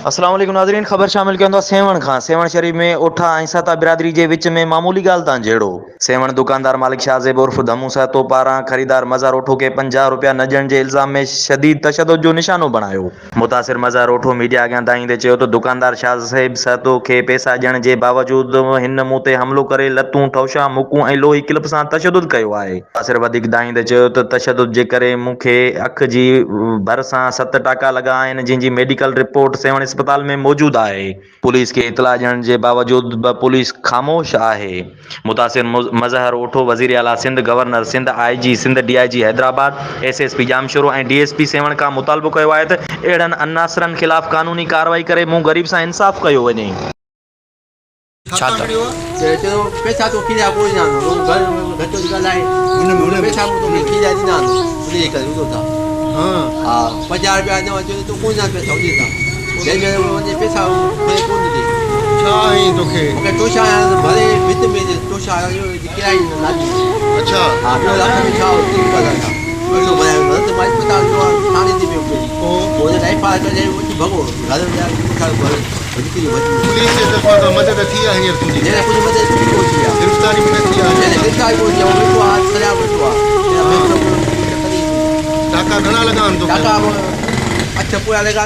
اسلام عليڪم ناظرين خبر شامل ڪيون ٿا سيوهڻ کان سيوهڻ شريف ۾ اوٺا ۽ سهتا برادري جي وچ ۾ معمولي ڳالهه تان جهيڙو سيوهڻ دڪاندار مالڪ شاهزيب عرف ڌمون سهتو پاران خريدار مظهر اوٺو کي 50 روپيا نه ڏيڻ جي الزام ۾ شديد تشدد جو نشانو بڻايو. متاثر مظهر اوٺو ميڊيا اڳيان دانهيندي چيو ته دڪاندار شاهزيب سهتو کي پئسا ڏيڻ جي باوجود هن مون تي حملو ڪري لتون، ٺوشا، مڪون ۽ لوهي ڪلپ سان تشدد ڪيو آهي. متاثر وڌيڪ دانهيندي چيو ته تشدد جي ڪري مون کي اک جي ڀرسان ست ٽاڪا لڳا آهن جنهن جي ميڊيڪل رپورٽ سيوهڻ اسپتال ۾ موجود آهي. پوليس کي اطلاع ڏيڻ جي باوجود به پوليس خاموش آهي. متاثر مظهر اوٺو وزيراعليٰ Sindh, governor Sindh, I G Sindh, D I G Hyderabad, S S P Jamshoro ۽ D S P Sehwan کان مطالبو ڪيو آهي ته اهڙن عناصرن خلاف قانوني ڪارروائي ڪري مون غريب سان انصاف ڪيو وڃي. ڇا ته. چيو پئسا توکي ڏيان ڪونه ڏيان ٿو گهر گهٽ ٿي ڳالهائي پئسا مون توکي کيريا ڏنا آهن ان جي ڪري ٻڌو ٿا ها 50 روپيا ڏنا چيو تو ڪونه ڏيان پئسا ان تان جنهن ۾ وڃي پئسا کڻي ڪونه ڏي. ڇا آهين توکي؟ مونکي ٽوشا آيا ته ڀري ڀت ۾ ٽوشا آيا اهو ڪرائي ڏنا لاڏي. اڇا. ها ٻيو اک ۾ ڇا هو تين ڪلاڪ کان پئسو ڀرايو نه ته مان اسپتال ويو آهيان ٿاڻي تي ويو پهرين پوء؟ پوء جڏهن ايف I R ڪڍيائين وٺي ڀڳو گهر ويا ڳوٺ گهر نڪري ڀڄي ويو. پوليس جي طرفان ڪا مدد ٿي آهي هينئر تنهنجي؟ نه نه ڪجهه مدد ڪجهه ڪونه ٿي آهي. گرفتاري به نه ٿي آهي؟ نه نه گرفتاري ڪونه ٿي آهي هو ويٺو آهي سريا ويٺو آهي. ٽاڪا گهڻا لڳا آهن توکي؟ ٽاڪا اٺ پويان لڳا.